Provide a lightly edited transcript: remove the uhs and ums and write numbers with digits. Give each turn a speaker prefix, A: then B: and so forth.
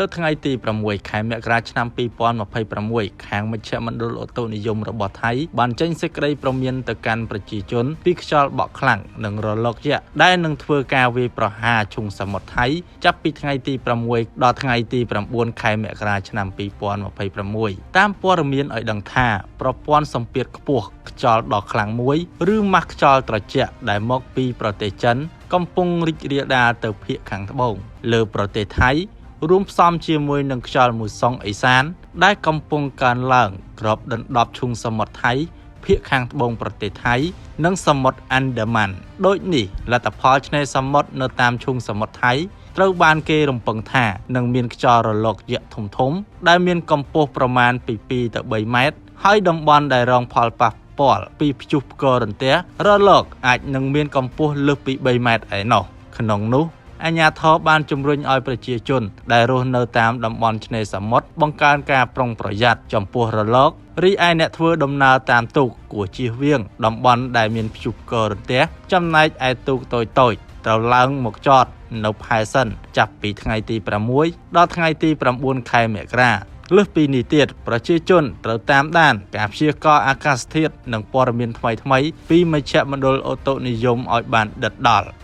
A: នៅថ្ងៃទី6ខែមករាឆ្នាំ2026ខាងមជ្ឈមណ្ឌលឧតុនិយមរបស់ថៃបានចេញសេចក្តីព្រមានទៅកាន់ប្រជាជនពីខ្យល់បក់ខ្លាំងនិងរលកយក្សដែលនឹងធ្វើការវាយប្រហារឈូងសមុទ្រថៃចាប់ពីថ្ងៃទី6ដល់ថ្ងៃទី9ខែមករាឆ្នាំ2026តាមព័ត៌មានឲ្យដឹងថាប្រព័ន្ធសម្ពាធខ្ពស់ខ្យល់ដ៏ខ្លាំងមួយឬម៉ាស់ខ្យល់ត្រជាក់ដែលមកពីប្រទេសចិនកំពុងរីករាលដាលទៅភាគខាងត្បូងលើប្រទេសថៃរួមផ្សំជាមួយនឹងខ្យល់មូសុងឦសានដែលកំពុងកើនឡើងគ្របដណ្ដប់ឈូងសមុទ្រថៃភាគខាងត្បូងប្រទេសថៃនិងសមុទ្រអាន់ដាម៉ាន់ដូចនេះលទ្ធផលឆ្នេរសមុទ្រនៅតាមឈូងសមុទ្រថៃត្រូវបានគេរំពឹងថានឹងមានខ្យល់រលកយក្សធំៗដែលមានកម្ពស់ប្រមាណពី2ទៅ3ម៉ែត្រហើយតំបន់ដែលរងផលប៉ះពាល់ពីព្យុះផ្គររន្ទះរលកអាចនឹងមានកម្ពស់លើសពី3ម៉ែត្រឯណោះក្នុងនោះអាជ្ញាធរបានជំរុញឲ្យប្រជាជនដែលរស់នៅតាមតំបន់ឆ្នេរសមុទ្របង្កើនការប្រុងប្រយ័ត្នចំពោះរលករីឯអ្នកធ្វើដំណើរតាមទូកគួរជៀសវាងតំបន់ដែលមានព្យុះផ្គររន្ទះចំណែកឯទូកតូចៗត្រូវឡើងមកចតនៅផែសិនចាប់ពីថ្ងៃទី6ដល់ថ្ងៃទី9ខែមករាលើសពីនេះទៀតប្រជាជនត្រូវតាមដានការព្យាករណ៍អាកាសធាតុនិងព័ត៌មានថ្មីៗពីមជ្ឈមណ្ឌលឧតុនិយមឲ្យបានដិតដល់។